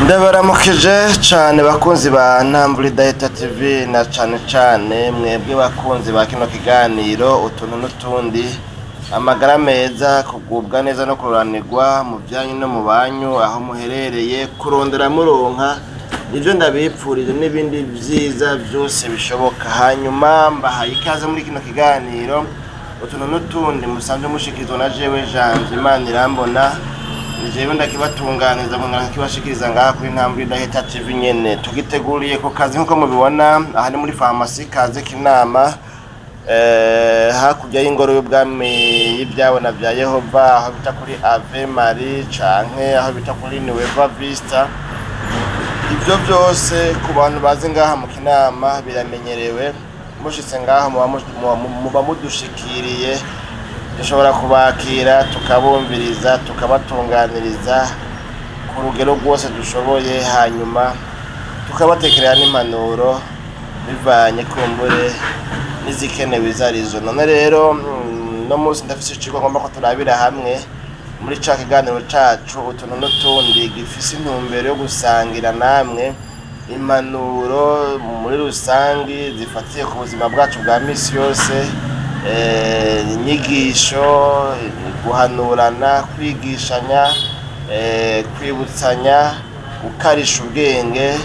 Ndabaramukije cane bakunzi ba Ntamburi Dahita TV, na cane cane mwebwe bakunzi ba kino kiganiro Utuntu n'Utundi. Amagara meza, kugubwa neza no kururanirwa mu vyanyu no mu banyu aho muherereye, kurondera muronka, nivyo ndabipfurije n'ibindi vyiza vyose bishoboka. Hanyuma mbahaye ikaze muri kino kiganiro Utuntu n'Utundi musanzwe mushikirizwa na jewe Janvier Imana irambona. Ni jewe ndakibatunganiza nkongera nkakibashikiriza ngaha kuri Ntambwe Idahita TV nyene. Tugiteguriye ku kazi nk'uko mubibona, aha ni muri farumasi Kaze Kinama, hakurya y'ingoro y'ubwami y'ivyabona vya Yehova, aho bita kuri Ave Marie canke aho bita kuri Nueva Vista. Ivyo vyose ku bantu bazi ngaha mu Kinama biramenyerewe. Mushitse ngaha muba mudushikiriye, dushobora kubakira, tukabumviriza, tukabatunganiriza ku rugero rwose dushoboye, hanyuma tukabatekerera n'impanuro bivanye kumbure n'izikenewe izo arizo. None rero no munsi ndafise icigwa ngomba ko turabira hamwe muri ca kiganiro cacu Utuntu n'Utundi, gifise intumbero yo gusangira namwe impanuro muri rusangi zifatiye ku buzima bwacu bwa misi yose, inyigisho, guhanurana, kwigishanya, kwibutsanya, gukarisha ubwenge,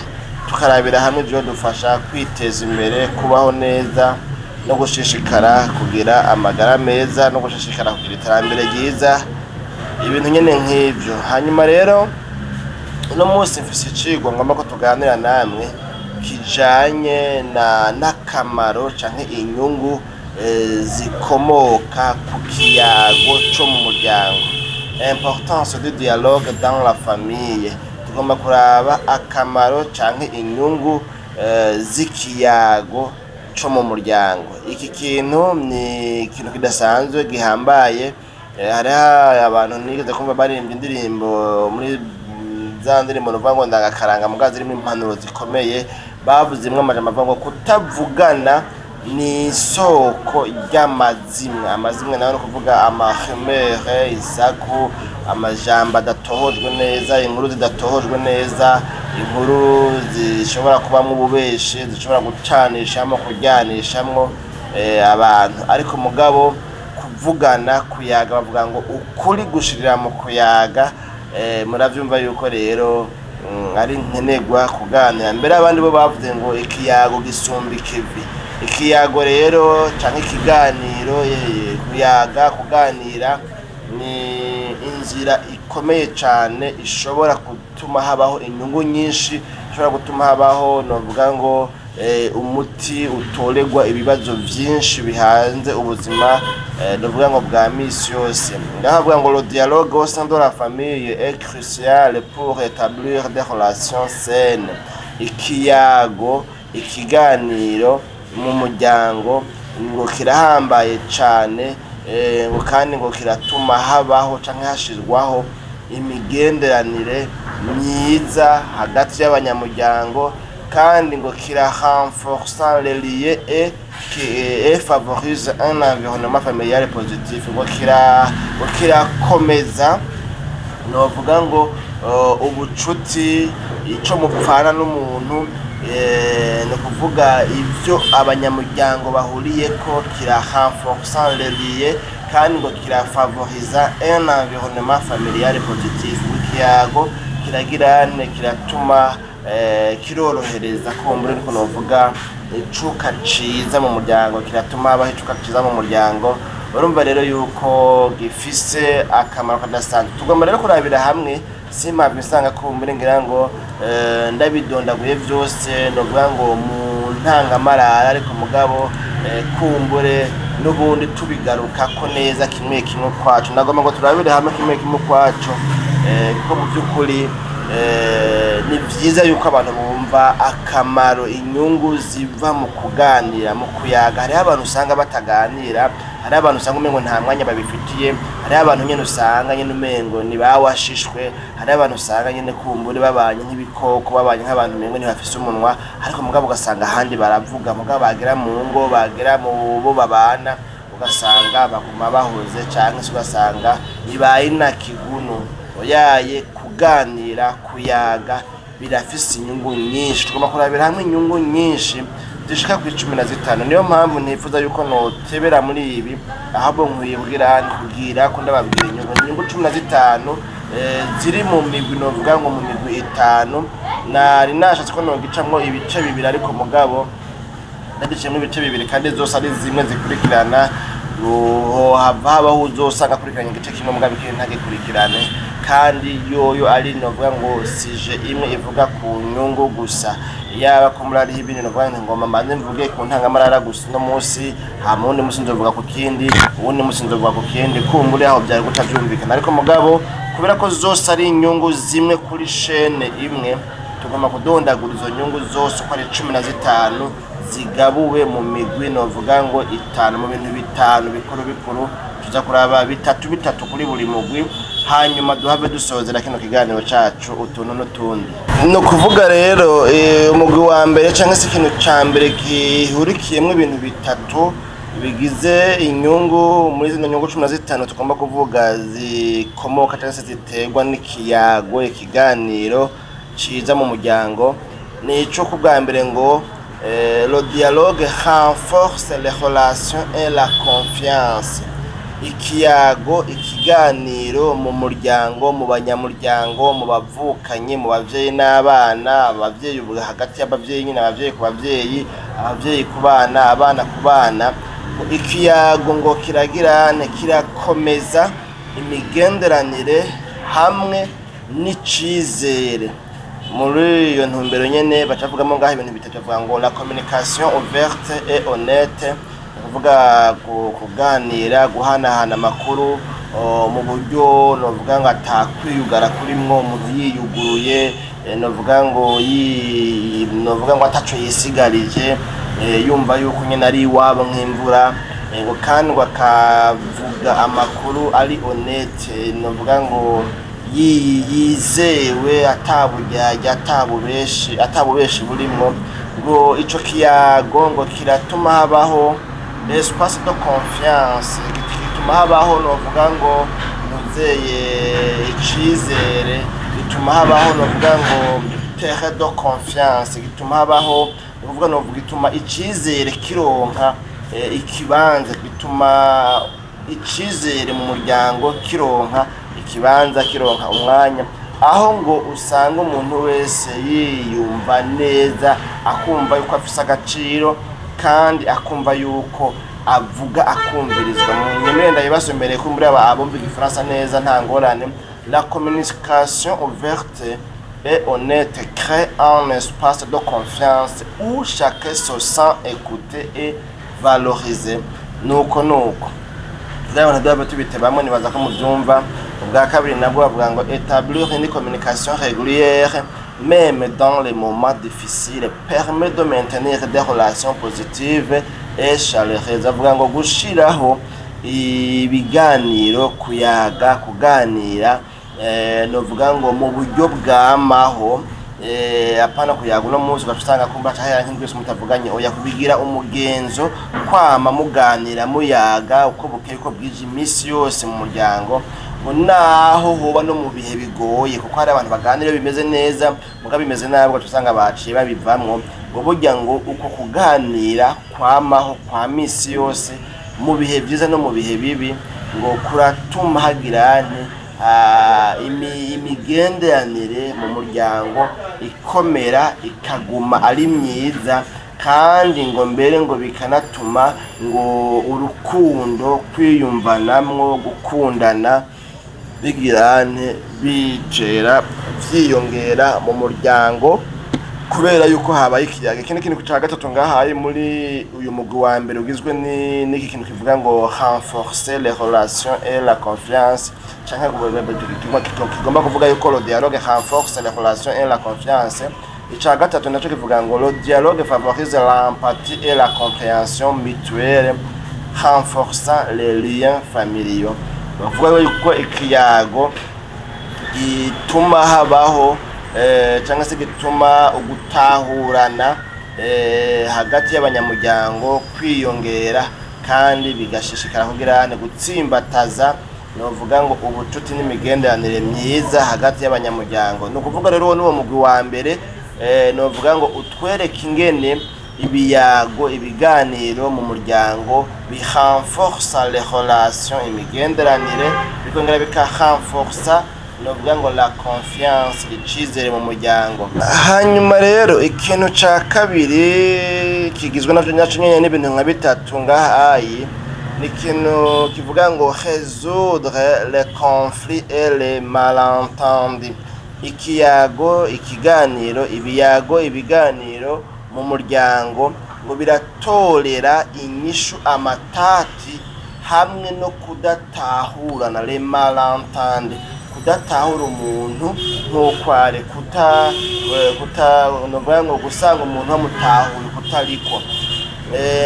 tukarabira hamwe ivyodufasha kwiteza imbere, kubaho neza no gushishikara kugira amagara meza no gushishikara kugira iterambere ryiza, ibintu nyene nk'ivyo. Hanyuma rero uno munsi mfise icigwa ngomba ko tuganira namwe kijanye na n'akamaro canke inyungu zikomoka ku kiyago co mu muryango, importance du dialogue dans la famille. Tugomba kuraba akamaro canke inyungu z'ikiyago co mu muryango. Iki kintu ni ikintu kidasanzwe gihambaye. Hariho abantu nigeze kumva baririmba indirimbo, muri za ndirimbo nuvuga ngo ndagakaranga mugabo zirimo impanuro zikomeye, bavuzemwo amajambo avuga ngo kutavugana ni isoko ry'amazimwe. Amazimwe nayo ni ukuvuga ama rumeurs, isaku, amajambo adatohojwe neza, inkuru zidatohojwe neza, inkuru zishobora kubamwo ububeshi, zishobora gucanishamwo, kuryanishamwo abantu. Ariko mugabo kuvugana, kuyaga, bavuga ngo ukuri gushirira mu kuyaga. Muravyumva yuko rero ari nkenerwa kuganira. Mbere abandi bo bavuze ngo ikiyago gisumba ikivi. Ikiyago rero canke ikiganiro, kuyaga, kuganira ni inzira ikomeye cane ishobora gutuma habaho inyungu nyinshi, ishobora gutuma habaho novuga ngo umuti utoregwa ibibazo vyinshi bihanze ubuzima, novuga ngo bwa misi yose. Ngaho bavuga ngo le dialogue au sein de la famille est crucial pour établir des relations saines. Ikiyago, ikiganiro mu muryango ngo kirahambaye cane, ngo kandi ngo kiratuma habaho canke hashirwaho imigenderanire myiza hagati y'abanyamuryango, kandi ngo kira renforçant les liens et favorise un environnement familial positif. Ngo kirakomeza novuga ngo ubucuti, ico mupfana n'umuntu, ni ukuvuga ivyo abanyamuryango bahuriyeko, kira renforçant les liens, kandi ngo kirafavoriza un environnement familial positif. Ikiyago kiragirane kiratuma kirorohereza kumbura, ariko novuga icuka ciza mu muryango, kiratuma habaho icuka ciza mu muryango. Urumva rero yuko gifise akamaro kadasanzwe. Tugomba rero kurabira hamwe, simpamva isanga kumbure ngira ngo ndabidondaguye vyose, novuga ngo mu ntangamarara, ariko mugabo kumbure n'ubundi tubigarukako neza kimwe kimwe kwaco. Nagomba ngo turabire hamwe kimwe kimwe kwaco, kuko mu by'ukuri ni vyiza yuko abantu bumva akamaro, inyungu ziva mu kuganira, mu kuyaga. Hariho abantu usanga bataganira, hariho abantu usanga umengo nta mwanya babifitiye, hariho abantu nyene usanga nyene umengo ni bawashishwe, hariho abantu usanga nyene kumbure babanye nk'ibikoko, babanye nk'abantu umengo ntibafise umunwa, ariko mugabo ugasanga ahandi baravuga, mugabo bagera mu ngo, bagera mu bo babana, ugasanga baguma bahuze, canke se ugasanga ibaye inakigunu. Oyaye, kuganira, kuyaga. Birafise inyungu nyinshi. Tugomba kurabira hamwe inyungu nyinshi zishika ku 15. Niyo mpamvu ntifuza yuko notebera muri ibi, ahubwo nkwiye kugira ko ndababwira inyungu 15 ziri mu migwi, novuga ngo mu migwi itanu. Nari nashatse ko nogicamwo ibice bibiri, ariko mugabo ndabiciyemo ibice bibiri kandi zose ari zimwe zikurikirana, hava habaho uzosanga akurikiranye igice kimwe mugabo ikindi ntagikurikirane, kandi yoyo ari novuga ngo sujet imwe ivuga ku nyungu gusa. Yaba ko muri hariho ibindi, novuga ngo ngomba mbanze mvuge ku ntangamarara gusa uno munsi, hama uwundi munsi nzovuga ku kindi, uwundi munsi nzovuga ku kindi, kumbure aho byari guca vyumvikana. Ariko mugabo kubera ko zose ari inyungu zimwe kuri chaîne imwe, tugomba kudondagura izo nyungu zose uko ari 15 zigabuwe mu migwi novuga ngo itanu, mu bintu bitanu bikuru bikuru. Tuza kuraba bitatu bitatu kuri buri mugwi, hanyuma duhave dusozera kino kiganiro cacu utuntu n'utundi. Ni ukuvuga rero umugwi wa mbere, cyangwa se ikintu ca mbere gihurikiyemwo ibintu bitatu bigize inyungu muri zino nyungu 15 tugomba kuvuga zikomoka cyangwa se ziterwa n'ikiyago, ikiganiro ciza mu muryango, ni ico ku bwa mbere ngo le dialogue renforce les relations et la confiance. Ikiyago, ikiganiro mu muryango, mu banyamuryango, mu bavukanyi, mu bavyeyi n'abana, abavyeyi ubu hagati y'abavyeyi nyine, abavyeyi ku bavyeyi, abavyeyi ku bana, abana ku bana, ikiyago ngo kiragirane kirakomeza imigenderanire hamwe n'icizere. Muri iyo ntumbero nyene bacavugamo ngaho ibintu bitatu. Bavuga ngo la communication ouverte et honnête, ni ukuvuga kuganira, guhanahana amakuru mu buryo novuga ngo atakwiyugara kurimwo, umuntu yiyuguruye, novuga ngo novuga ngo ataco yisigarije, yumva yuko nyene ari iwabo nk'imvura, ngo kandi ngo akavuga amakuru ari honnête, novuga ngo yizewe, ataburyarya, atabubeshi burimwo. Ngo ico kiyago ngo kiratuma habaho espace de confiance, gituma habaho novuga ngo ntuzeye icizere, gituma habaho novuga ngo terrain de confiance, gituma habaho novuga novuga gituma icizere kironka ikibanza, gituma icizere mu muryango kironka ikibanza, kironka umwanya, aho ngo usanga umuntu wese yiyumva neza, akumva yuko afise agaciro kandi akumva yuko avuga akumvirizwa. Mu ndayibasomereye ko muri aba abumva igifaransa neza, nta ngorane. La communication ouverte et honnête crée un espace de confiance où chacun se sent écouté et valorisé. Nuko rero ntiduhave tubitebamwo, nibaza ko muvyumva. Ubwa kabiri nabwo bavuga ngo établir une communication régulière, même dans les moments difficiles, permet de maintenir des relations positives et chaleureuses. Avuga ngo gushiraho ibiganiro, kuyaga, kuganira, novuga ngo mu buryo bwamaho, apana kuyaga uno munsi ugaca usanga kumva hahera nk'indwi yose mutavuganye. Oya, kubigira umugenzo, kwama muganira, muyaga uko bukeye uko bwije, iminsi yose mu muryango, ngo naho hoba no mu bihe bigoye, kuko hari abantu baganira iyo bimeze neza, muga bimeze nabi ugaca usanga baciye babivamwo. Ngo burya ngo uko kuganira kwamaho kwa misi yose, mu bihe vyiza no mu bihe bibi, ngo kuratuma hagira nte imigenderanire mu muryango ikomera, ikaguma ari myiza, kandi ngo mbere ngo bikanatuma ngo urukundo, kwiyumvanamwo, gukundana bigirane bicera vyiyongera mu muryango kubera yuko habaye ikiyaga. Ikindi kintu ca gatatu ngahaye muri uyu mugwi wa mbere ugizwe n'iki kintu kivuga ngo renforcer les relations et la confiance, canke kigomba kuvuga yuko le dialogue renforce les relations et la confiance, ica gatatu naco kivuga ngo le dialogue favorise l'empathie et la compréhension mutuelle, renforçant les liens familiaux. Bavuga yuko ikiyago gituma habaho cyangwa se gituma ugutahurana hagati y'abanyamuryango kwiyongera, kandi bigashishikara kugira gutsimbataza Novuga ngo ubucuti n'imigenderanire myiza hagati y'abanyamuryango. Ni ukuvuga rero uwo ni uwo mugwi wa mbere, novuga ngo utwereke ingene ibiyago, ibiganiro mu muryango birenforça les relations, imigenderanire, bikongera bikarenforça, novuga ngo, la confiance, icizere mu muryango. Hanyuma rero ikintu ca kabiri kigizwe navyo nyaco nyene n'ibintu nka bitatu ngaha ayi, ni ikintu kivuga ngo résoudre les conflits et les malentendus. Ikiyago, ikiganiro, ibiyago, ibiganiro mu muryango ngo biratorera inyishu amatati hamwe no kudatahurana, les malentendus, kudatahura umuntu nk'uko ari, kuta novuga ngo gusanga umuntu bamutahuye kutariko.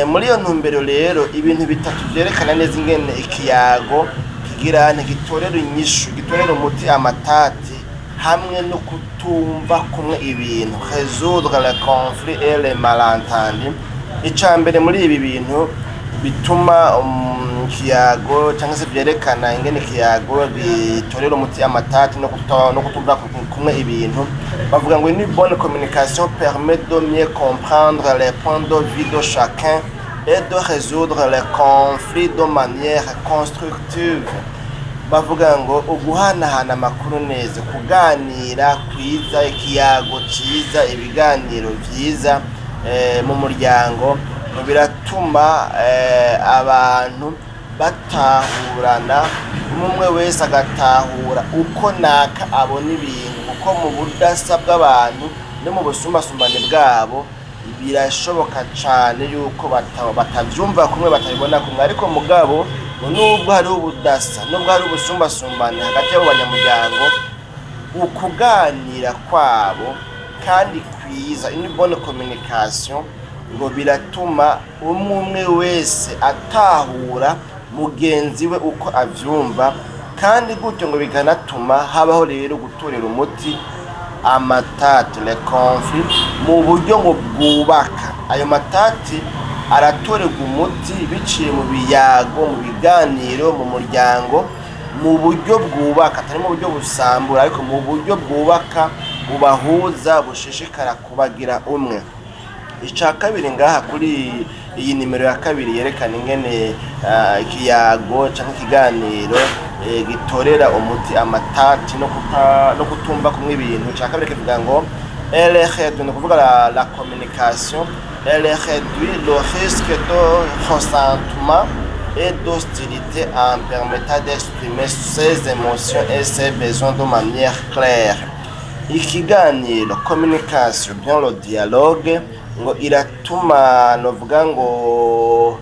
Muri iyo ntumbero rero, ibintu bitatu vyerekana neza ingene ikiyago kigira ntigitorera inyishu, gitorera umuti amatati hamwe no kutumva kumwe ibintu, résoudre les conflits et les malentendus. Ica mbere muri ibi bintu bituma ikiyago cyangwa se vyerekana ingene ikiyago gitorera umuti amatati no kutumva kumwe ibintu, bavuga ngo une bonne communication permet de mieux comprendre les points de vue de chacun et de résoudre les conflits de manière constructive. Bavuga ngo uguhanahana amakuru neza, kuganira kwiza, ikiyago ciza, ibiganiro vyiza mu muryango ngo biratuma abantu batahurana, umwe wese agatahura uko naka abona ibintu, kuko mu budasa bw'abantu no mu busumbasumbane bwabo birashoboka cane yuko batavyumva kumwe, batabibona kumwe. Ariko mugabo ngo nubwo hariho ubudasa, nubwo hari ubusumbasumbane hagati y'abo banyamuryango, ukuganira kwabo kandi kwiza, une bonne communication, ngo biratuma umwe umwe wese atahura mugenzi we uko avyumva, kandi gutyo ngo bikanatuma habaho rero gutorera umuti amatati, les conflits, mu buryo ngo bwubaka. Ayo matati aratorerwa umuti biciye mu biyago, mu biganiro mu muryango, mu buryo bwubaka, atari mu buryo busambura, ariko mu buryo bwubaka, bubahuza, bushishikara kubagira umwe. Ica kabiri ngaha kuri iyi nimero ya kabiri yerekana ingene ikiyago canke ikiganiro gitorera umuti amatati no kutumva kumwe ibintu, ica kabiri kivuga ngo elle réduit, ni ukuvuga la communication, elle réduit le risque de ressentiment et d'hostilité en permettant d'exprimer ses émotions et ses besoins de manière claire. Ikiganiro, communication, bien le dialogue, ngo iratuma, novuga ngo,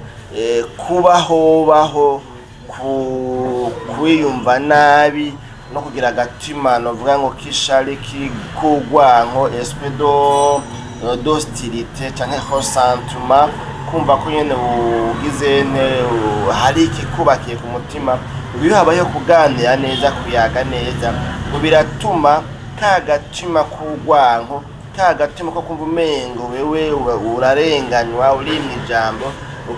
kubaho baho ku kwiyumva nabi no kugira agatima, novuga ngo, k'ishari, k'urwanko, esprit d'hostilité canke ressentiment, kumva ko nyene ugize ne hari ikikubakiye ku mutima. Iyo habayeho kuganira neza, kuyaga neza, ngo biratuma ka gatima k'urwanko, ka gatima ko kumva umengo wewe urarenganywa, urimwa ijambo,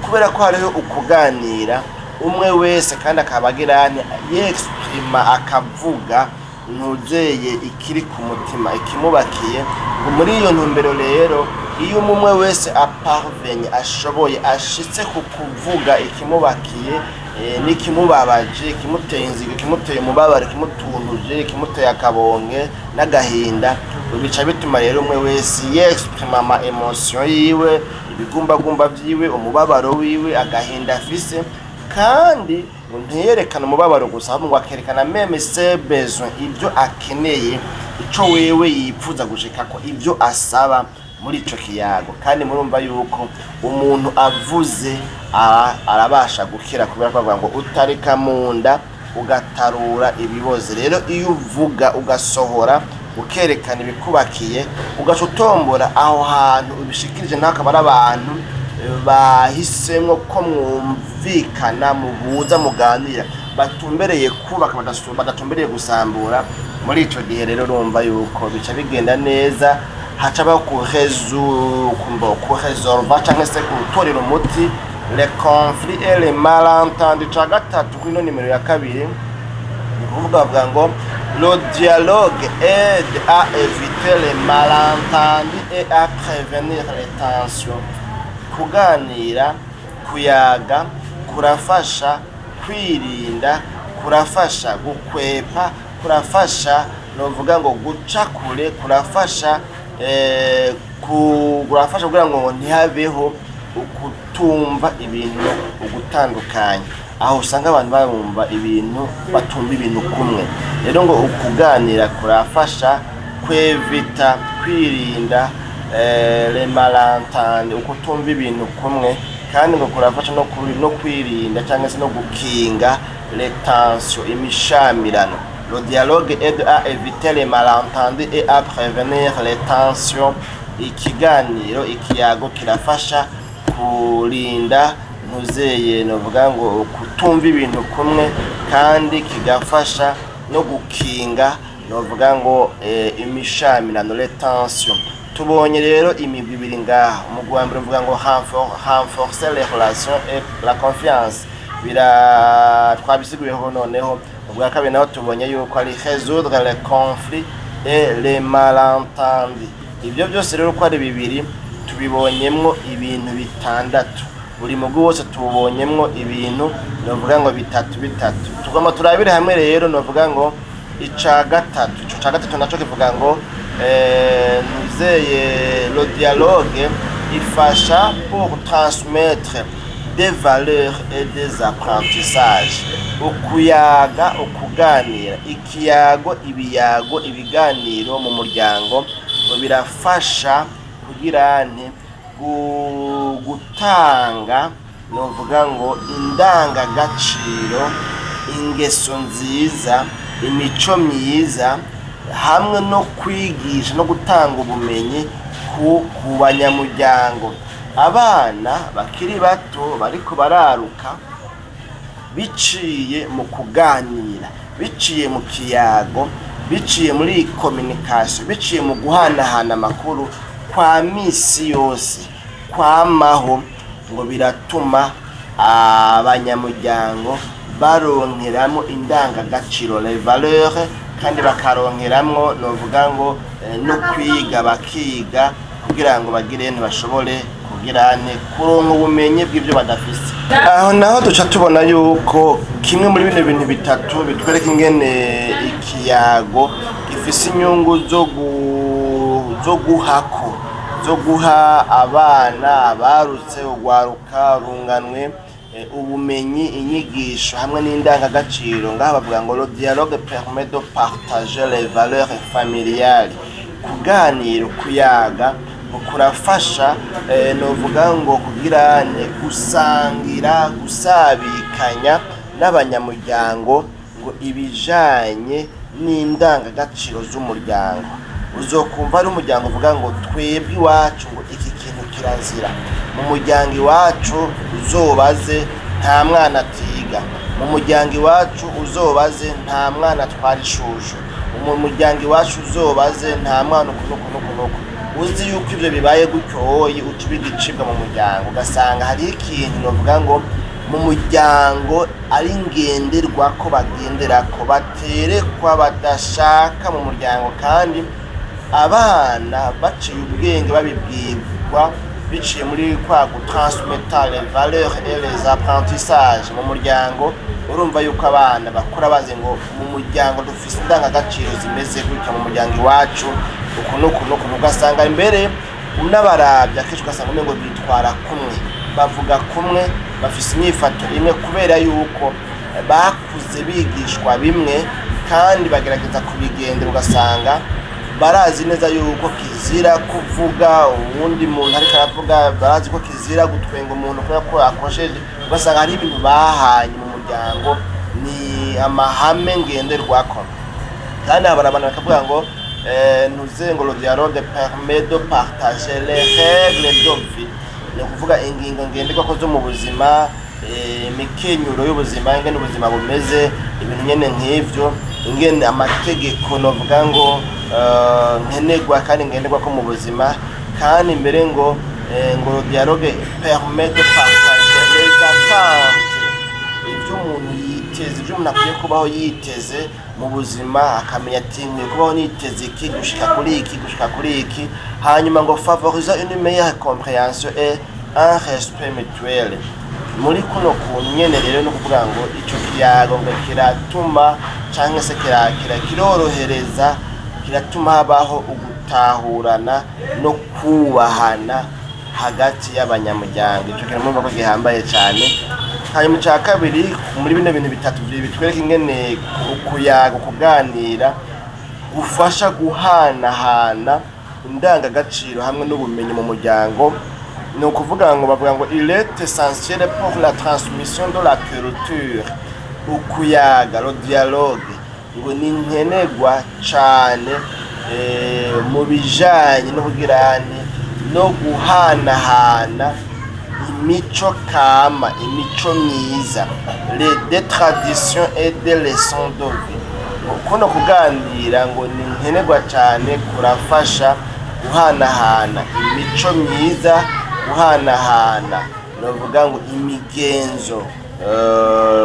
kubera ko hariho ukuganira, umwe wese kandi akaba agira yexprima, akavuga ntuzeye ikiri ku mutima, ikimubakiye. Ngo muri iyo ntumbero rero, iyo umwe wese aparvenye, ashoboye, ashitse ku kuvuga ikimubakiye n'ikimubabaje, ikimuteye inzigo, ikimuteye umubabaro, ikimutuntuje, ikimuteye akabonge n'agahinda, bica bituma rero umwe wese yexprima ama émotions yiwe, ibigumbagumba vyiwe, umubabaro wiwe, agahinda afise, kandi ngo ntiyerekane umubabaro gusa, ahubwo ngo akerekana même ses besoins, ibyo akeneye, ico wewe yipfuza gushikako, ibyo asaba muri ico kiyago. Kandi murumva yuko umuntu avuze arabasha gukira, kubera ko bavuga ngo utarika mu nda ugatarura ibiboze. Rero iyo uvuga, ugasohora, ukerekana ibikubakiye, ugaca utombora aho hantu ubishikirije, naho akaba ari abantu bahisemwo ko mwumvikana, muhuza, muganira, batumbereye kubaka, badatumbereye gusambura, muri ico gihe rero urumva yuko bica bigenda neza, haca baho kuresolva canke se gutorera umuti les conflits et les malentendus. Ca gatatu kuri ino nimero ya kabiri Ni ukuvuga bavuga ngo le dialogue aide à éviter les malentendus et à prévenir les tensions. Kuganira, kuyaga kurafasha kwirinda, kurafasha gukwepa, kurafasha novuga ngo guca kure, kurafasha kurafasha kugira ngo ntihabeho ukutumva ibintu ugutandukanya, aho usanga abantu barumva ibintu, batumva ibintu kumwe. Rero ngo ukuganira kurafasha kwevita, kwirinda les malentendus, ukutumva ibintu kumwe, kandi ngo kurafasha no kwirinda cyangwa se no gukinga les tensions, imishamirano. Le dialogue aide à éviter les malentendus et à prévenir les tensions. Ikiganiro, ikiyago kirafasha kurinda ntuzeye novuga ngo kutumva ibintu kumwe, kandi kigafasha no gukinga novuga ngo imishamirano, les tensions. Tubonye rero imigwi ibiri ngaha. Umugwi wa mbere uvuga ngo renforcer les relations et la confiance, bira twabisiguyeho. Noneho ubwa kabiri naho tubonye yuko ari résoudre les conflits et les malentendus. Ibyo byose rero uko ari bibiri tubibonyemwo ibintu bitandatu. Buri mugwi wose tuwubonyemwo ibintu novuga ngo bitatu bitatu. Tugomba turabire hamwe rero novuga ngo ica gatatu. Ico ca gatatu naco kivuga ngo ntuzeye le dialogue ifasha pour transmettre des valeurs et des apprentissages. Ukuyaga, ukuganira, ikiyago, ibiyago, ibiganiro mu muryango ngo birafasha kugira nti gutanga novuga ngo indangagaciro, ingeso nziza, imico myiza, hamwe no kwigisha no gutanga ubumenyi ku banyamuryango, abana bakiri bato bariko bararuka. Biciye mu kuganira, biciye mu kiyago, biciye muri communication, biciye mu guhanahana amakuru kwa misi yose kwamaho, ngo biratuma abanyamuryango baronkeramo indangagaciro, les valeurs, kandi bakaronkeramwo novuga ngo no kwiga, bakiga kugira ngo bagire ntibashobore kugira nte kuronka ubumenyi bw'ibyo badafise. Aho naho duca tubona yuko kimwe muri bino bintu bitatu bitwereka ingene ikiyago gifise inyungu zo guhako, zo guha abana abarutse, urwaruka runganwe, ubumenyi, inyigisho hamwe n'indangagaciro. Ngaha bavuga ngo le dialogue permet de partager les valeurs familiales. Kuganira, kuyaga ngo kurafasha novuga ngo kugira ne gusangira, gusabikanya n'abanyamuryango ngo ibijanye n'indangagaciro z'umuryango. Uzokumva ari umuryango uvuga ngo twebwe iwacu ngo iki kintu kirazira mu muryango iwacu, uzobaze nta mwana atiga mu muryango iwacu, uzobaze nta mwana atwara ishusho mu muryango iwacu, uzobaze nta mwana uku nuku nuku nuku. Uzi yuko ivyo bibaye gutyo woye uca uba igicibwa mu muryango. Ugasanga hariho ikintu novuga ngo mu muryango ari ngenderwa ko bagenderako, baterekwa, badashaka mu muryango. Kandi abana baciye ubwenge babibwirwa biciye muri kwa gutransmettre les valeurs et les apprentissages mu muryango, urumva yuko abana bakura bazi ngo mu muryango dufise indangagaciro zimeze gutya, mu muryango iwacu uku n'uku n'uku. Ugasanga imbere unabarabye akenshi ugasanga umengo bitwara kumwe, bavuga kumwe, bafise inyifato imwe, kubera yuko bakuze bigishwa bimwe kandi bagerageza kubigendera. Ugasanga barazi neza yuko kizira kuvuga uwundi muntu ariko aravuga, barazi ko kizira gutwenga umuntu kubera ko akosheje. Ugasanga hari ibintu bahanye mu muryango, ni amahame ngenderwako. Kandi aba abantu bakavuga ngo ntuze ngo le dialogue permet de partager les règles de vie, ni ukuvuga ingingo ngenderwako zo mu buzima, imikenyuro y'ubuzima, ingene ubuzima bumeze, ibintu nyene nk'ivyo, ingene amategeko novuga ngo nkenerwa kandi ngenderwako mu buzima. Kandi mbere ngo ngo le dialogue permet de partager les attentes, ivyo Ivyo umuntu yiteze, ivyo umuntu akwiye kubaho yiteze mu buzima, akamenya ati nkwiye kubaho niteze iki, gushika kuri iki, gushika kuri iki. Hanyuma ngo favorise une meilleure compréhension et un respect mutuel. Muri kuno kuntu nyene rero, no kuvuga ngo ico kiyago ngo kiratuma canke se kirakira kirorohereza, kiratuma habaho ugutahurana no kubahana hagati y'abanyamuryango. Ico kintu murumva ko gihambaye cane. Hanyuma icya kabiri muri bino bintu bitatu bitwereka ingene kuyaga, kuganira gufasha guhanahana indangagaciro hamwe n'ubumenyi mu muryango, ni ukuvuga ngo bavuga ngo il est essentiel pour la transmission de la culture. Ukuyaga, le dialogue, ngo ni nkenerwa cane mu bijanye no kugirane no guhanahana imico kama, imico myiza, les des traditions et des leçons de vie. Kuno kuganira ngo ni nkenerwa cyane, kurafasha guhanahana imico myiza, guhanahana novuga ngo imigenzo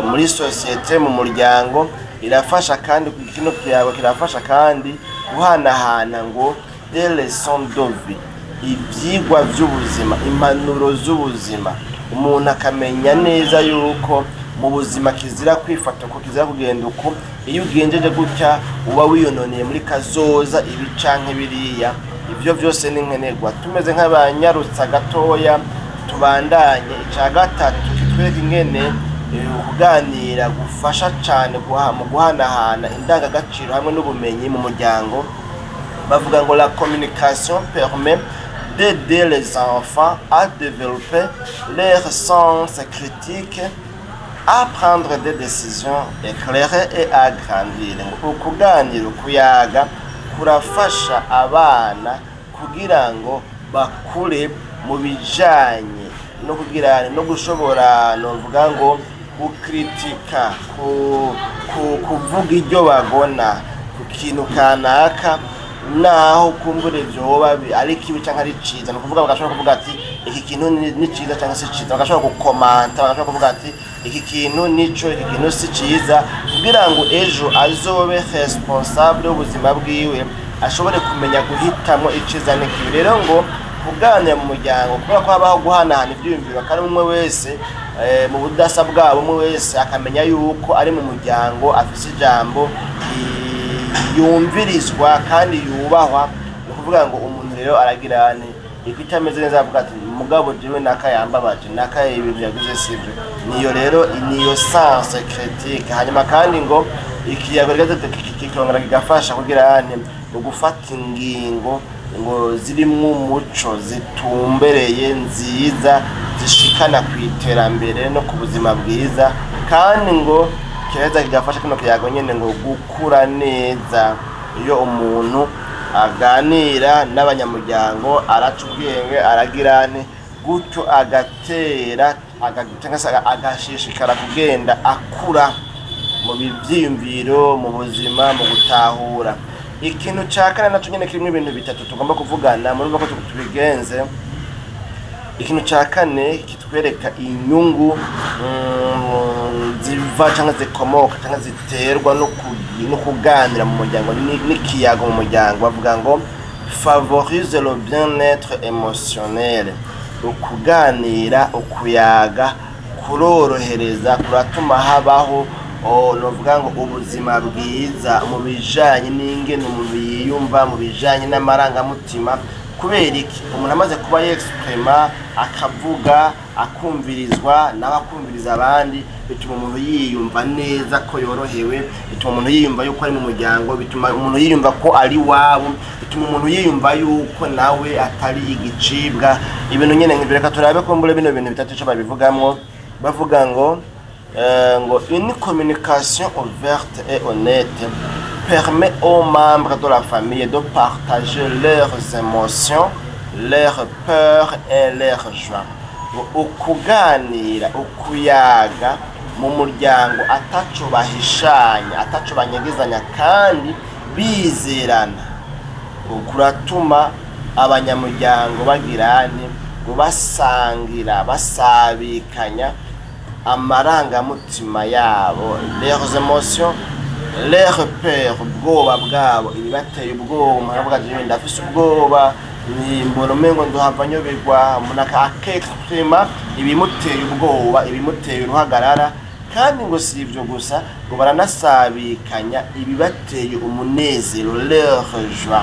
muri sosiyete, mu muryango. Irafasha kandi, kino kiyago kirafasha kandi guhanahana ngo des leçons de vie, ivyigwa vy'ubuzima, impanuro z'ubuzima. Umuntu akamenya neza yuko mu buzima kizira kwifata uko, kizira kugenda uko, iyo ugenjeje gutya uba wiyononeye muri kazoza ibi canke biriya. Ivyo vyose ni nkenerwa. Tumeze nk'abanyarutsa gatoya, tubandanye. Ica gatatu kitwereka ingene kuganira gufasha cane mu guhanahana indangagaciro hamwe n'ubumenyi mu muryango, bavuga ngo la communication permet d'aider les enfants à développer leur sens critique, à prendre des décisions éclairées et à grandir. Ngo ukuganira, ukuyaga kurafasha abana kugira ngo bakure mu bijanye no kugira no gushobora, novuga ngo gukritika, kuvuga iryo bagona ku kintu kanaka, naho kumbure vyoba ari kibi canke ari ciza. Ni ukuvuga bagashobora kuvuga ati iki kintu ni ciza canke si ciza, bagashobora gukomanta, bagashobora kuvuga ati iki kintu nico, iki kintu si ciza, kugira ngo ejo azobe responsable w'ubuzima bwiwe, ashobore kumenya guhitamwo iciza n'ikibi. Rero ngo kuganira mu muryango, kubera ko habaho guhanahana ivyiyumviro, kandi umwe wese mu budasa bwabo, umwe wese akamenya yuko ari mu muryango, afise ijambo, yumvirizwa kandi yubahwa. Ni ukuvuga ngo umuntu rero aragira ane ikitameze neza, avuga ati mugabo jewe naka yambabaje, naka ibintu yagize sivyo. Niyo rero, niyo sens critique. Hanyuma kandi ngo ikiyago kikongera kigafasha kugira ane mu gufata ingingo ngo zirimwo umuco, zitumbereye, nziza, zishikana ku iterambere no ku buzima bwiza. Kandi ngo kiraheza kigafasha kino kiyago nyene ngo gukura neza. Iyo umuntu aganira n'abanyamuryango, araca ubwenge, aragira ane gutyo, agatera cyangwa se agashishikara kugenda akura mu byiyumviro, mu buzima, mu gutahura. Ikintu cya kane nacyo nyine kirimo ibintu bitatu tugomba kuvugana, murumva ko tubigenze. Ikintu cya kane kitwereka inyungu ziva cyangwa zikomoka cyangwa ziterwa no kuganira mu muryango n'ikiyago mu muryango, bavuga ngo favorise le bien-être émotionnel. Ukuganira, ukuyaga kurorohereza, kuratuma habaho novuga ngo ubuzima bwiza mu bijanye n'ingene umuntu yiyumva, mu bijanye n'amarangamutima. Kubera iki? Umuntu amaze kuba yexprima, akavuga, akumvirizwa, nawe akumviriza abandi, bituma umuntu yiyumva neza ko yorohewe, bituma umuntu yiyumva yuko ari mu muryango, bituma umuntu yiyumva ko ari iwabo, bituma umuntu yiyumva yuko nawe atari igicibwa, ibintu nyene nk'ivyo. Reka turabe kumbure bino bintu bitatu ico babivugamwo. Bavuga ngo ngo une communication ouverte et honnête permet aux membres de la famille de partager leurs émotions, leurs peurs et leurs joies. Ngo ukuganira, ukuyaga mu muryango ataco bahishanya, ataco banyegezanya, kandi bizerana, ngo kuratuma abanyamuryango bagirane ngo basangira, basabikanya. Amarangamutima yabo, leurs émotions, leurs peurs, ubwoba bwabo, ibibateye ubwoba. Umuntu aravuga ati: "Ndafise ubwoba, mbona umengo ndohava nyoberwa." Umuntu akexprima ibimuteye ubwoba, ibimuteye uruhagarara. Kandi ngo si ivyo gusa, ngo baranasabikanya ibibateye umunezero, leur joie.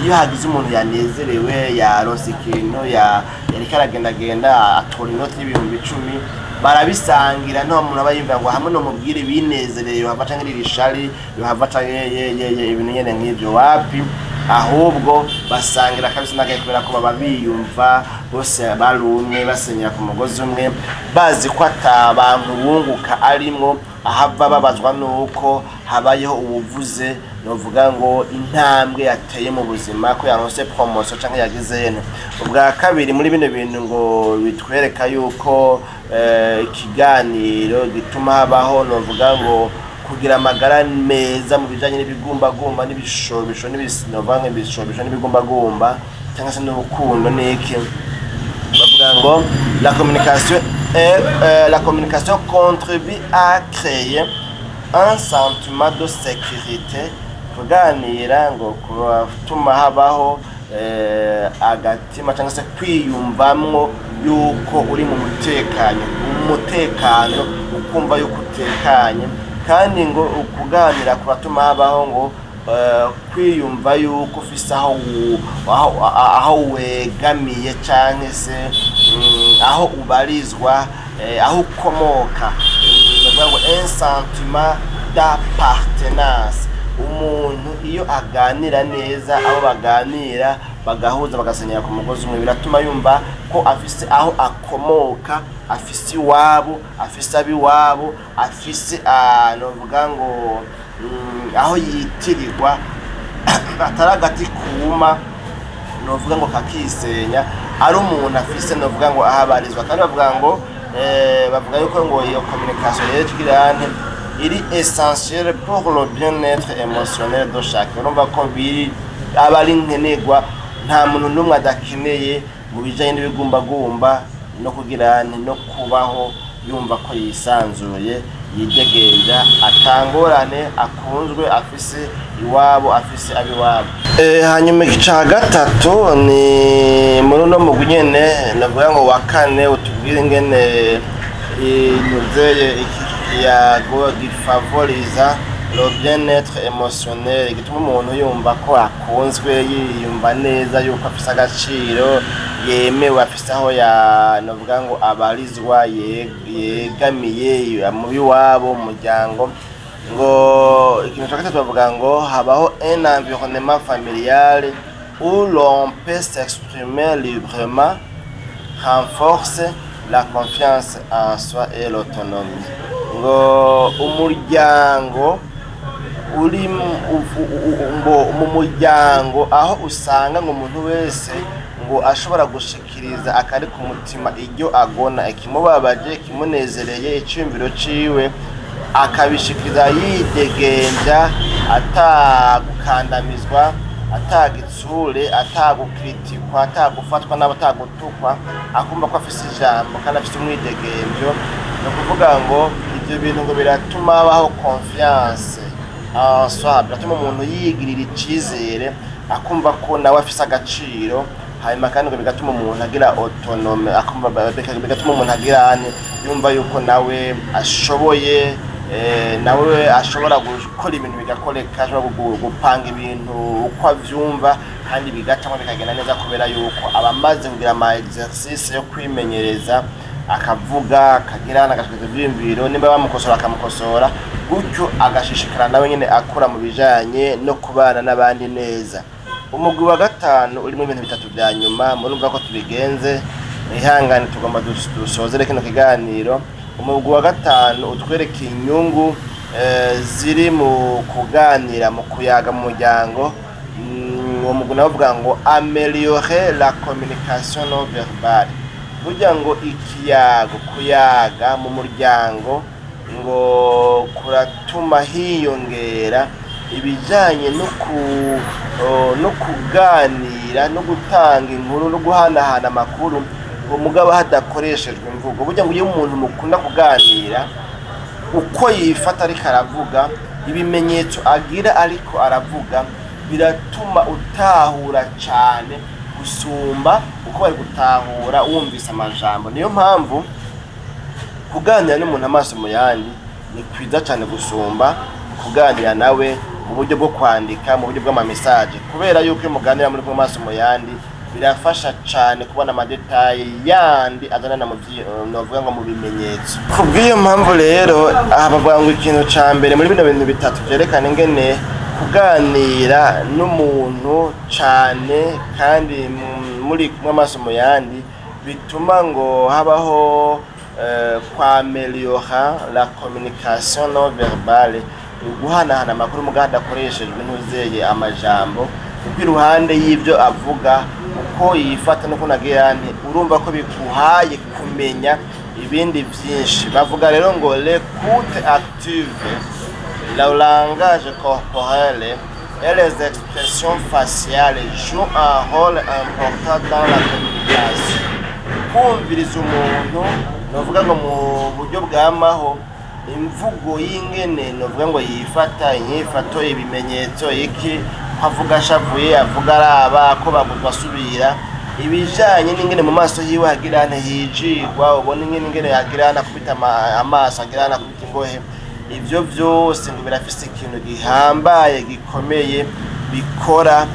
Iyo hagize umuntu yanezerewe, yaronse ikintu, yariko aragendagenda atora inoti y'ibihumbi 10, barabisangira. Nta muntu aba yumva ngo hamwe nomubwire binezereye yohava canke riri shari, yohava canke ye ibintu nyene nk'ivyo, wapi. Ahubwo basangira kabisa n'agahe, kubera ko baba biyumva bose barumwe, basenyera ku mugozi umwe, bazi ko ata bantu bunguka arimwo ahava babazwa nuko habayeho uwuvuze, novuga ngo intambwe yateye mu buzima, ko yaronse promotion canke yagize ene. Ubwa kabiri, muri bino bintu ngo bitwereka yuko ikiganiro gituma habaho, novuga ngo kugira amagara meza mu bijanye n'ibigumbagumba n'ibishobisho, novuga ngo ibishobisho n'ibigumbagumba cyangwa se n'urukundo n'iki, bavuga ngo la communication contribue à créer un sentiment de sécurité. Kuganira ngo kuratuma habaho agatima cyangwa se kwiyumvamwo yuko uri mu mutekano, umutekano, ukumva yuko utekanye. Kandi ngo ukuganira kuratuma habaho ngo kwiyumva yuko ufise aho wegamiye canke se aho ubarizwa, aho ukomoka. Bavuga ngo un sentiment d'appartenance. Umuntu iyo aganira neza, abo baganira bagahuza, bagasenyera ku mugozi umwe, biratuma yumva ko afise aho akomoka, afise iwabo, afise abiwabo, afise novuga ngo aho yitirirwa, atari agati kuma, novuga ngo kakisenya, ari umuntu afise, novuga ngo aho abarizwa. Kandi bavuga ngo bavuga yuko ngo iyo communication rero twirante iri essentielle pour le bien-être émotionnel de chacun. Urumva ko biri aba ari nkenerwa, nta muntu n'umwe adakeneye mu bijanye n'ibigumbagumba no kugira no kubaho yumva ko yisanzuye, yidegenja, atangorane, akunzwe, afise iwabo, afise abiwabo. Hanyuma ica gatatu ni muri uno mugwi nyene, navuga ngo wa kane, utubwire ingene inuzeye iki kiyago gifavoriza le bien-être émotionnel, gituma umuntu yumva ko akunzwe, yiyumva neza yuko afise agaciro, yemewe, afise aho ya, novuga ngo abarizwa, yegamiye mu biwabo, mu muryango. Ngo ikintu cya gatatu, bavuga ngo habaho un environnement familial où l'on peut s'exprimer librement renforce la confiance en soi et l'autonomie. Ngo umuryango uri ngo mu muryango aho usanga ngo umuntu wese ngo ashobora gushikiriza akari ku mutima, iryo agona, ikimubabaje, ikimunezereye, iciyumviro ciwe, akabishikiriza yidegenja, atagukandamizwa, atagitsure, atagukritikwa, atagufatwa nabi, atagutukwa, akumva ko afise ijambo kandi afise umwidegemvyo. Ni ukuvuga ngo ivyo bintu ngo biratuma habaho confiance en soi, biratuma umuntu yigirira icizere, akumva ko nawe afise agaciro. Hanyuma kandi ngo bigatuma umuntu agira autonome, akumva bigatuma umuntu agira ane, yumva yuko nawe ashoboye, nawe ashobora gukora ibintu bigakoreka, ashobora gupanga ibintu uko avyumva kandi bigacamo, bikagenda neza, kubera yuko aba amaze kugira ama exercice yo kwimenyereza, akavuga, akagira, agashikiriza ivyiyumviro, nimba bamukosora akamukosora, gutyo agashishikara nawe nyene akura mu bijanye no kubana n'abandi neza. Umugwi wa gatanu urimo ibintu bitatu vya nyuma. Murumva ko tubigenze, mwihangane, tugomba dusozere kino kiganiro. Umugwi wa gatanu utwereka inyungu ziri mu kuganira, mu kuyaga mu muryango. Uwo mugwi nawo uvuga ngo améliorer la communication non verbale. Burya ngo ikiyago, kuyaga mu muryango ngo kuratuma hiyongera ibijanye no kuganira no gutanga inkuru no guhanahana amakuru. Ngo mugabo hadakoreshejwe imvugo, burya ngo iyo umuntu mukunda kuganira, uko yifata ariko aravuga, ibimenyetso agira ariko aravuga, biratuma utahura cyane gusumba uko bari gutahura wumvise amajambo. Niyo mpamvu kuganira n'umuntu amaso mu yandi ni kwiza cyane gusumba kuganira nawe mu buryo bwo kwandika, mu buryo bw'ama message, kubera yuko iyo muganira muri kumwe amaso mu yandi, birafasha cyane kubona ama détails yandi azanana mu novuga ngo mu bimenyetso. Kubw'iyo mpamvu rero, aha bavuga ngo ikintu ca mbere muri bino bintu bitatu vyerekana ingene kuganira n'umuntu cane kandi muri kumwe amaso mu yandi bituma ngo habaho kwameliora la communication non verbale, guhanahana amakuru mugabo hadakoreshejwe ntuzeye amajambo, kuko iruhande y'ibyo avuga, uko yifata n'uko nagira nti urumva ko biguhaye kumenya ibindi byinshi. Bavuga rero ngo l'écoute active, le langage corporel et les expressions faciales jouent un rôle important dans la communication. Kumviriza umuntu, novuga ngo mu buryo bwamaho, imvugo y'ingene novuga ngo yifata, inyifato, ibimenyetso, iki, ko avuga ashavuye, avuga araba ko bagurwa, asubira, ibijanye n'ingene mu maso yiwe hagira ante hijigwa, ubona ingene hagira akubita amaso, hagira akubita ingohe, ivyo vyose ngo birafise ikintu gihambaye gikomeye bikora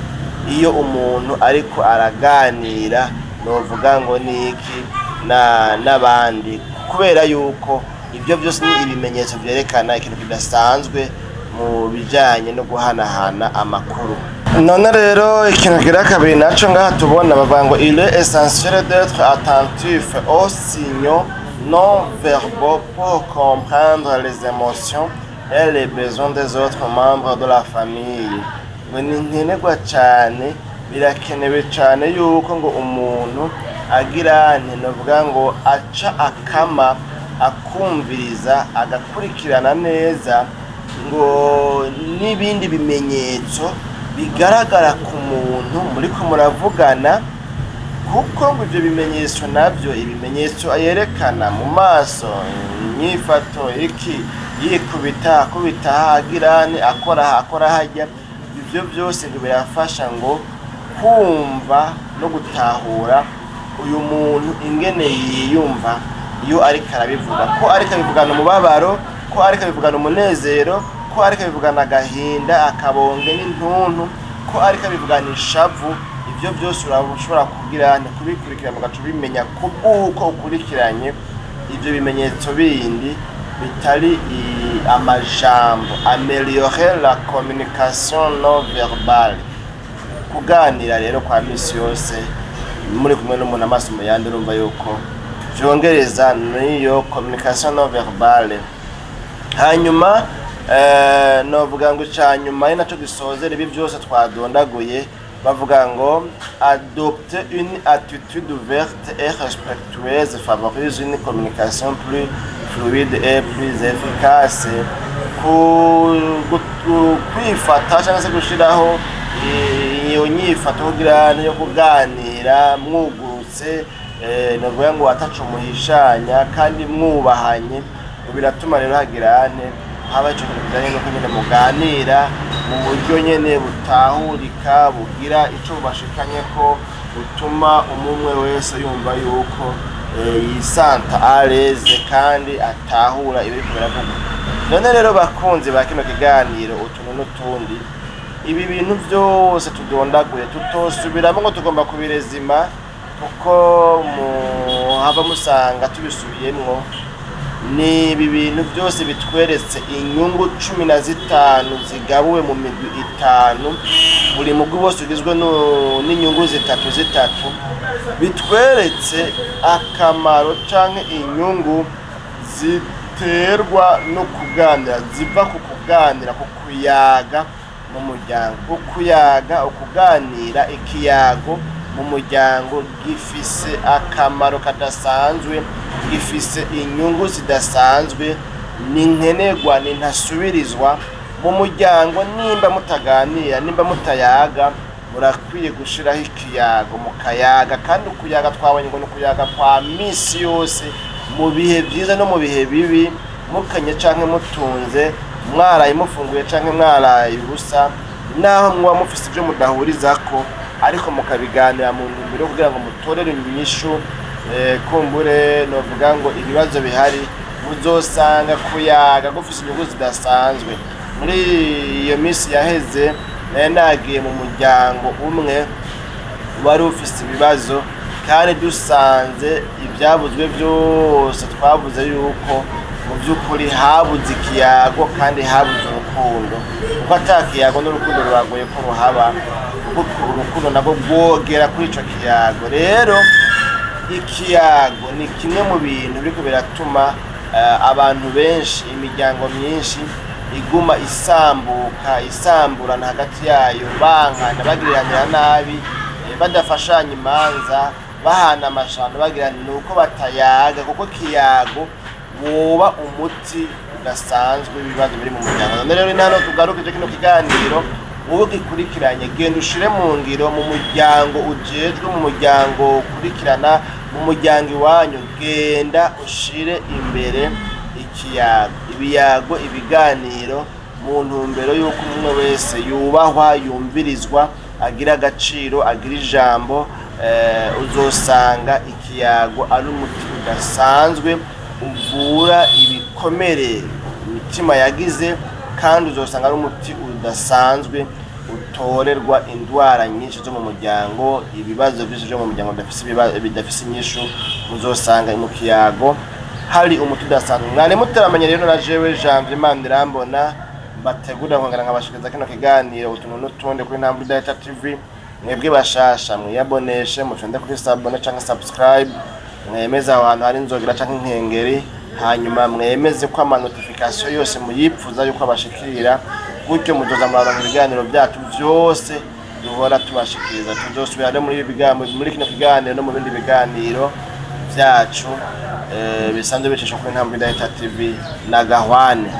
iyo umuntu ariko araganira, novuga ngo niki, na n'abandi, kubera yuko ibyo byose ni ibimenyetso vyerekana ikintu kidasanzwe mu bijanye no guhanahana amakuru. None rero ikintu kigira kabiri naco ngaha tubona, bavuga ngo il est essentiel d'être attentif aux signaux non verbaux pour comprendre les émotions et les besoins des autres membres de la famille. Ngo ni nkenerwa cyane, birakenewe cyane yuko ngo umuntu agira ntinovuga ngo aca akama akumviriza, agakurikirana neza ngo n'ibindi bimenyetso bigaragara ku muntu muriko muravugana, kuko ngo ivyo bimenyetso navyo, ibimenyetso yerekana mu maso, inyifato, iki, yikubita, akubita, agira akora akora hajya, ivyo byose ngo birafasha ngo kumva no gutahura uyu muntu ingene yiyumva iyo ariko arabivuga, ko ariko abivugana umubabaro, ko ariko abivugana umunezero, ko ariko abivugana agahinda, akabonge n'intuntu, ko ariko abivugana ishavu. Ibyo byose urashobora kugira kubikurikirana, ugaca ubimenya kubw'uko ukurikiranye ibyo bimenyetso bindi bitari amajambo. Améliorer la communication non verbale. Kuganira rero kwa misi yose muri kumwe n'umuntu amaso mu yandi, urumva yuko vyongereza n'iyo communication non verbale. Hanyuma novuga ngo ica nyuma ari naco gisozera ibi byose twadondaguye, bavuga ngo adopter une attitude ouverte et respectueuse favorise une communication plus fluide et plus efficace. Kwifata cyangwa se gushiraho iyo nyifato kugira yo kuganira mwugurutse, novuga ngo ataco muhishanya kandi mwubahanye, ngo biratuma rero hagira ane haba ico kintu kijanye nuko nyene muganira mu buryo nyene butahurika, bugira ico bubashikanyeko, butuma umumwe wese yumva yuko yisanta à l'aise kandi atahura ibiriko biravugwa. None rero bakunzi ba kino kiganiro Utuntu n'Utundi, ibi bintu byose tudondaguye tutosubiramo ngo tugomba kubirezima, kuko muhava musanga tubisubiyemwo, ni ibi bintu byose bitweretse inyungu 15 zigabuwe mu migwi itanu, buri mugwi wose ugizwe n'inyungu zitatu zitatu, bitweretse akamaro canke inyungu ziterwa no kuganira, ziva ku kuganira, ku kuyaga mu muryango. Ukuyaga, ukuganira, ikiyago mu muryango gifise akamaro kadasanzwe, gifise inyungu zidasanzwe, ni nkenerwa, ni ntasubirizwa mu muryango. Nimba mutaganira, nimba mutayaga. Murakwiye gushiraho ikiyago, mukayaga. Kandi ukuyaga twabonye ngo ni ukuyaga kwa misi yose, mu bihe byiza no mu bihe bibi, mukanye canke mutunze, mwaraye mufunguye canke mwaraye ubusa, naho muba mufise ibyo mudahurizako, ariko mukabiganira mu ntumbero yo kugira ngo mutorere inyishu. Kumbure novuga ngo ibibazo bihari, muzosanga kuyaga gufise inyungu zidasanzwe. Muri iyo minsi yaheze nari nagiye mu muryango umwe wari ufise ibibazo, kandi dusanze ibyavuzwe byose, twavuze yuko mu by'ukuri habuze ikiyago kandi habuze urukundo, kuko ata kiyago n'urukundo ruragoye ko ruhaba, kuko urukundo nabwo rwogera kuri ico kiyago. Rero ikiyago ni kimwe mu bintu biriko biratuma abantu benshi, imiryango myinshi iguma isambuka, isamburana hagati yayo, bankana, bagiriranira nabi, badafashanya imanza, bahana amashano, bagira ni uko batayaga, kuko ikiyago woba umuti udasanzwe w'ibibazo biri mu muryango. None rero ni hano tugarukije kino kiganiro. Wowe gikurikiranye, genda ushire mu ngiro mu muryango ujejwe, mu muryango ukurikirana, mu muryango iwanyu. Genda ushire imbere ikiyago, ibiyago, ibiganiro, mu ntumbero y'uko umwe wese yubahwa, yumvirizwa, agira agaciro, agira ijambo. Uzosanga ikiyago ari umuti udasanzwe uvura ibikomere imitima yagize, kandi uzosanga ari umuti udasanzwe utorerwa indwara nyinshi zo mu muryango, ibibazo byinshi byo mu muryango bidafise inyishu. Muzosanga mu kiyago hari umuti udasanzwe. Mwari mutaramenye rero na jewe Janvier Manirambona, mbategurira nkongera nkabashikiriza kino kiganiro utuntu n'utundi kuri Ntambwe Idahita TV. Mwebwe bashasha, mwiyaboneshe, muconde kuri s'abonner canke subscribe, mwemeze aho hantu hari inzogera canke inkengeri, hanyuma mwemeze ko ama notification yose muyipfuza yuko abashikira. Gutyo muzoza muraronka ibiganiro byacu vyose duhora tubashikiriza. Tuzosubira rero muri ibi biganiro, muri kino kiganiro no mu bindi biganiro vyacu bisanzwe bicishwa kuri Ntambwe Idahita TV. Na gahwane.